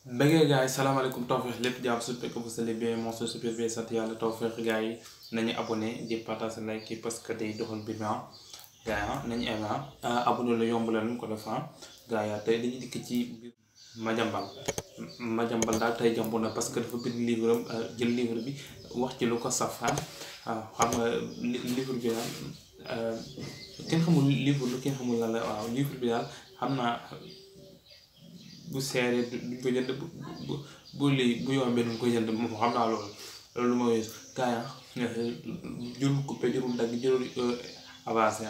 bëggee gars yi salaamaaleykum tawfeex lépp jàmm su fekk vous allez bien mon super bien sant yàlla tawfeex gars yi nañu abonné di partager like parce que day doxal bi gars yi nañu aimé abonné la yomb la nu ko def gars yi tey dañuy dikk ci biir Madiambal daal tey jàmbu na parce que dafa bind livre am jël livre bi wax ci lu ko saf xam nga livre bi daal kenn xamul livre lu kenn xamul lan la waaw livre bi daal xam naa bu seeree duñ ko jënd bu lii bu yombee duñ ko jënd moom xam naa loolu mooy gars yi jërul coupé jërul dagg jërul avancé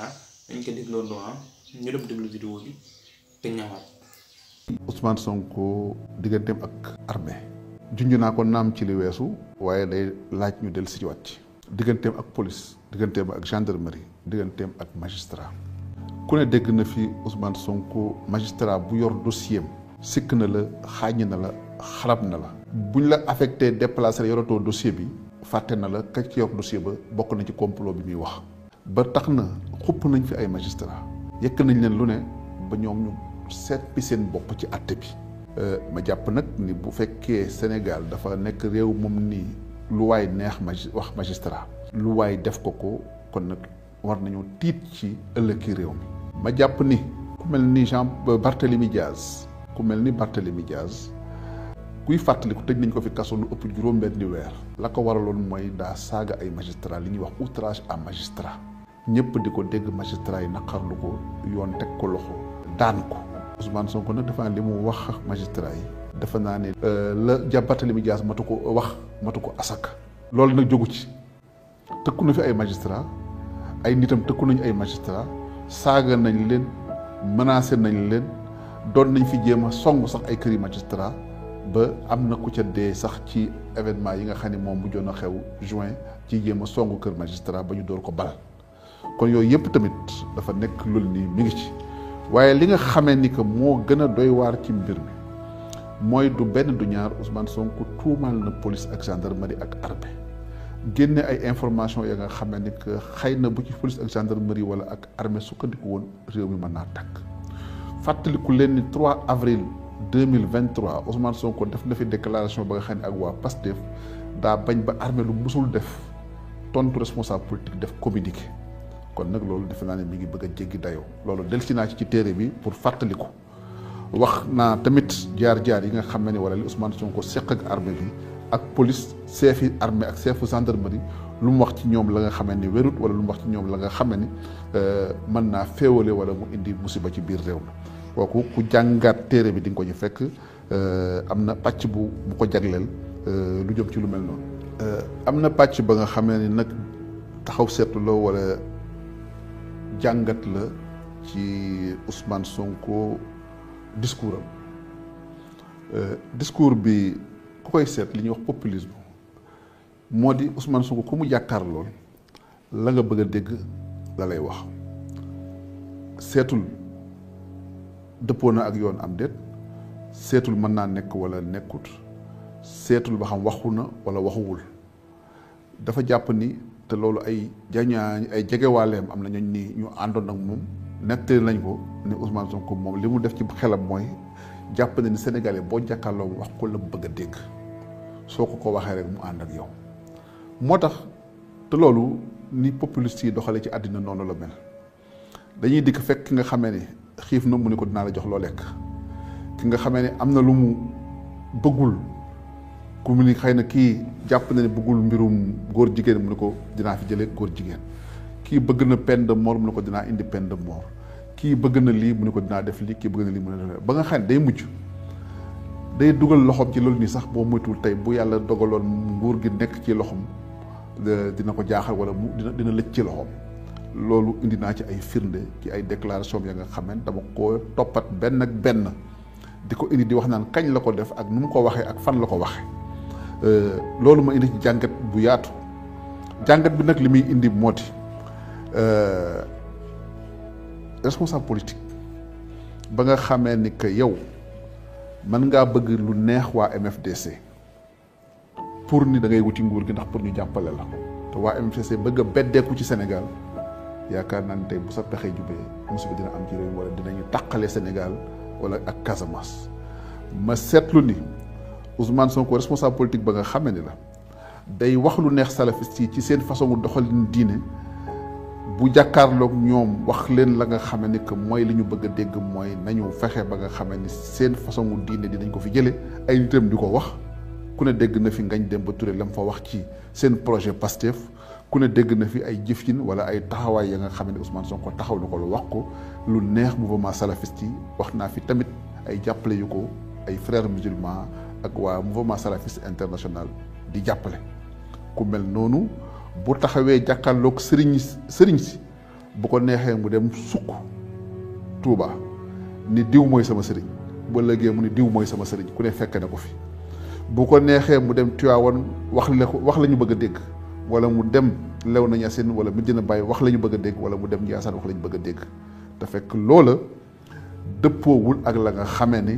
dañ ko dégloo doon ñu dem déglu vidéo bi te ñëwaat. Ousmane Sonko digganteem ak armée junj naa ko naam ci li weesu waaye day laaj ñu del si waat ci digganteem ak police digganteem ak gendarmerie digganteem ak magistrat ku ne dégg na fi Ousmane Sonko magistrat bu yor dossier sikk na la xaañ na la xarab na la buñ la affecté déplacé yoratoo dossier bi fàtte na la ka ci yor dossier ba bokk na ci complot bi muy wax ba tax na xupp nañ fi ay magistrat yëkk nañ leen lu ne ba ñoom ñu seet bi seen bopp ci àtte bi ma jàpp nag ni bu fekkee Sénégal dafa nekk réew moom nii lu waay neex wax magistrat lu waay def ko kon nag war nañu tiit ci ëllëgi réew mi ma jàpp ni ku mel ni Barthélémy Diaz kuy fàttaliku tëj nañ ko fi kaso lu ëpp juróom-benni weer la ko waraloon mooy daa saaga ay magistrat li ñuy wax outrage à magistrat ñëpp di ko dégg magistrat yi naqarlu ko yoon teg ko loxo daan ko Ousmane Sonko nag dafa li mu wax ak magistrat yi dafa naa ne la Barthélémy Dias matu ko asaka loolu nag jógu ci tëkku na fi ay magistrat ay nitam tëkku nañu ay magistrat saaga nañ leen menacé nañ leen doon nañ fi jéem a song sax ay këri magistrat ba am na ku ca dee sax ci événement yi nga xam ne moom bu joon a xew juin ci jéem a song kër magistrat ba ñu door ko bal kon yooyu yëpp tamit dafa nekk loolu nii mi ngi ci waaye li nga xamee ni que moo gën a doy waar ci mbir mi mooy du benn du ñaar Ousmane Sonko tuumal na police ak gendarmerie ak armée génne ay information ya nga xamee ni que xëy na bu ci police ak gendarmerie wala ak armée sukkandiku woon réew mi mën naa tàkk fàttaliku leen ni 3 avril 2023 Ousmane Sonko def na fi déclaration ba nga xam ne ak waa Pastef daa bañ ba armée lu musul def tontu responsable politique def communiqué kon nag loolu defe naa ne mi ngi bëgg a jéggi dayoo loolu delsi naa ci téere bi pour fàttaliku wax naa tamit jaar-jaar yi nga xam ne wala li Ousmane Sonko seq ak armée bi ak police chef yi armée ak chef gendarmerie lu mu wax ci ñoom la nga xamee ni wérut wala lu mu wax ci ñoom la nga xamee ni mën naa féewale wala mu indi musiba ci biir réew mi kooku ku jàngaat téere bi di nga ko ñu fekk am na pàcc bu ko jagleel lu jëm ci lu mel noonu am na pàcc ba nga xamee ni nag taxaw seetlu la wala jàngat la ci Ousmane Sonko discours am discours bi ku koy seet li ñuy wax populisme moo di Ousmane Sonko ku mu jàkkaar lool la nga bëgg a dégg la lay wax seetul dëppoo na ak yoon am déet seetul mën naa nekk wala nekkut seetul ba xam waxu na wala waxuwul dafa jàpp ni te loolu ay jegewaaleem am na ni ñu àndoon ak moom nettali nañ ko ni Ousmane Sonko moom li mu def ci xelam mooy jàpp na ni Sénégalais boo jàkkaarloo wax ko la mu bëgg a dégg soo ko waxee rek mu ànd ak yow moo tax te loolu ni populiste yi doxale ci àddina noonu la mel dañuy dikk fekk ki nga xamee ni xiif na mu ni ko dinaa la jox loo lekk ki nga xamee ni am na lu mu bëggul ku mu ni xëy na kii jàpp na ne bëggul mbirum góor jigéen mu ne ko dinaa fi jëlee góor jigéen kii bëgg na peine de mort mu ne ko dinaa indi peine de mort kii bëgg na lii mu ne ko dinaa def lii kii bëgg na lii mu ne ba nga xam ne day mujj day dugal loxoom ci loolu nii sax boo moytuwul tey bu yàlla dogaloon nguur gi nekk ci loxoom dina ko jaaxal wala mu dina lëj ci loxoom loolu indi naa ci ay firnde ci ay déclaration ya nga xam ne dama ko toppat benn ak benn di ko indi di wax naan kañ la ko def ak nu mu ko waxee ak fan la ko waxee loolu ma indi ci jàngat bu yaatu jàngat bi nag li muy indi moo di responsable politique ba nga xamee ni que yow mën ngaa bëgg lu neex waa MFDC pour ni da ngay wuti nguur gi ndax pour ñu jàppale la te waa MFDC bëgg a beddeeku ci Sénégal yaakaar naa ne tey bu sa pexe jubee musiba dina am ci réew wala dinañu tàqale Sénégal wala ak Casamance ma seetlu ni Ousmane Sonko responsable politique ba nga xamee ni la day wax lu neex salafiste yi ci seen façon doxalin diine bu jàkkaarloog ñoom wax leen la nga xamee ni que mooy li ñu bëgg a dégg mooy nañu fexe ba nga xamee ni seen façon diine dinañ ko fi jële ay nitam di ko wax ku ne dégg na fi Ngagne Demba Touré la mu fa wax ci seen projet Pastef ku ne dégg na fi ay jëfin wala ay taxawaay ya nga xam ne Ousmane Sonko taxaw na ko lu wax ko lu neex mouvement salafiste yi wax naa fi tamit ay jàppale yu ko ay frères musulmans ak waa mouvement salafiste international di jàppale ku mel noonu bu taxawee jàkkaarloog sëriñ si bu ko neexee mu dem sukk Touba ni diw mooy sama sëriñ ba léegi mu ni diw mooy sama sëriñ ku ne fekk na ko fi bu ko neexee mu dem Tiwaawan wax la ñu bëgg a dégg wala mu dem Léona Niassène wala Medina Baye wax la ñu bëgg a dégg wala mu dem Ndiassane wax la ñu bëgg a dégg te fekk loola dëppoowul ak la nga xamee ni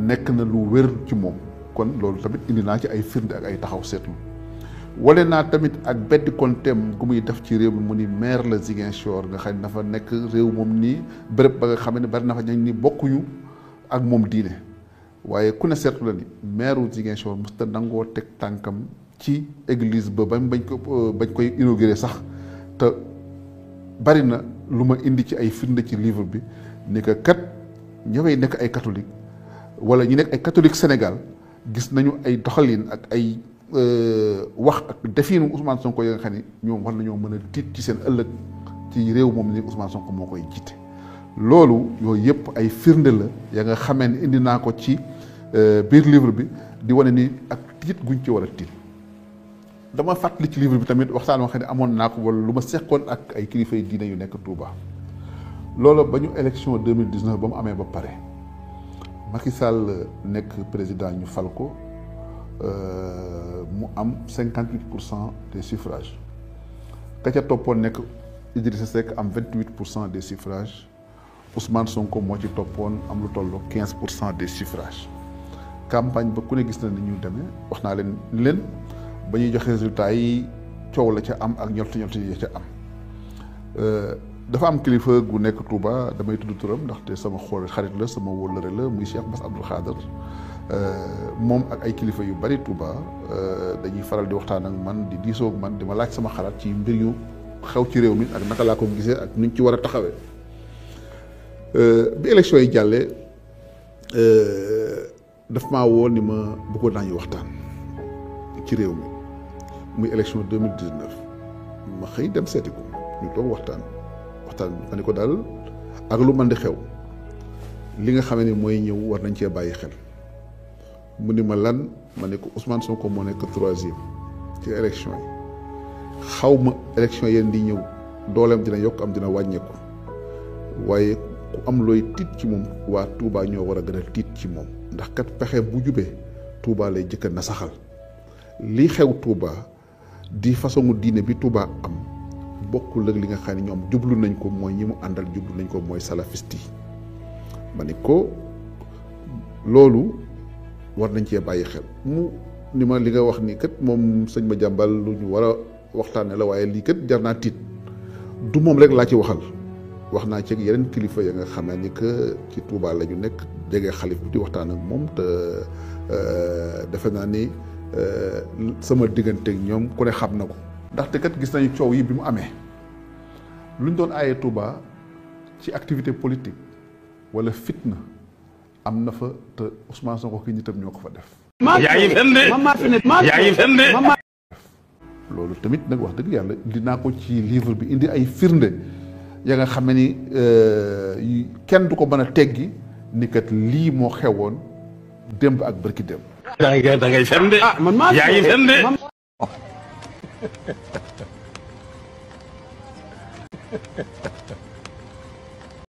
nekk na lu wér ci moom kon loolu tamit indi naa ci ay firnde ak ay taxaw seetlu wale naa tamit ak beddi konteem gu muy def ci réew mi mu ni maire la Ziguinchor nga xam ne dafa nekk réew moom nii béréb ba nga xam ne bari na fa ñañ ni bokkuñu ak moom diine waaye ku ne seetlu la ni maire wu Ziguinchor musta nangoo teg tànkam ci église ba bañ koy inauguré sax te bari na lu ma indi ci ay firnde ci livre bi ni que kat ñëwee nekk ay catholique wala ñu nekk ay catholique Sénégal gis nañu ay doxalin ak ay wax ak defiinu Ousmane Sonko ya nga xam ne ñoom war nañoo mën a tiit ci seen ëllëg ci réew moom ni Ousmane Sonko moo koy jiite loolu yooyu yëpp ay firnde la ya nga xamee ne indi naa ko ci biir livre bi di wane ni ak tiit guñ ci war a tiit dama fàttali ci livre bi tamit waxtaan wax ne amoon naa ko wala lu ma seqoon ak ay kilifa yi diine yu nekk Touba loolu ba ñu élection 2019 ba mu amee ba pare Macky Sall nekk président ñu fal ko mu am 58% des suffrages ka ca toppoon nekk Idrissa Seck am 28% des suffrages Ousmane Sonko moo ci toppoon am lu toll 15% des suffrages campagne ba ku ne gis na ni ñu demee wax naa leen ba ñuy joxe résultats yi coow la ca am ak ñolti yi ca am dafa am kilifa gu nekk Touba damay tudd turam ndaxte sama xarit la sama wóllëre la muy Cheikh Bass Abdou Khadre moom ak ay kilifa yu bari Touba dañuy faral di waxtaan ak man di diisoo ak man di ma laaj sama xalaat ci mbir yu xew ci réew mi ak naka laa ko gisee ak nuñ ci war a taxawee bi élection yi jàllee daf maa woo ni ma bëggoon naa ñu waxtaan ci réew mi muy élection 2019 ma xëy dem seeti ko ñu toog waxtaan ma ne ko daal ak lu mën di xew li nga xamee ni mooy ñëw war nañ cee bàyyi xel mu ni ma lan ma ne ko Ousmane Sonko moo nekk 3e ci élection yi xaw ma élection yéen di ñëw dooleem dina yokk am dina wàññeeku waaye ku am looy tiit ci moom waa Touba ñoo war a gën a tiit ci moom ndax kat pexe bu jubee Touba lay jëkk na saxal li xew Touba di façon diine bi Touba am bokkul ak li nga xam ne ñoom jublu nañ ko mooy ñi mu àndal jublu nañ ko mooy salafiste yi ma ni ko loolu war nañ cee bàyyi xel mu ni ma li nga wax ni kat moom sëñ ma jàmbal lu ñu war a waxtaane la waaye lii kat jar naa tiit du moom rek laa ci waxal wax naa ci yeneen kilifa ya nga xamee ni que ci Touba la ñu nekk jege xalif bi di waxtaan ak moom te defe naa ni sama digganteeg ñoom ku ne xam na ko ndaxte kat gis nañu coow yi bi mu amee luñ doon aaye Touba ci activité politique wala fitna am na fa te Ousmane Sonko ki nitam ñoo ko fa def. yaa ngi fen de loolu tamit nag wax dëgg yàlla dinaa ko ci livre bi indi ay firnde ya nga xam ni kenn du ko mën a teggi ni kat lii moo xewoon démb ak bërki démb. da ngay fen de yaa ngi fen de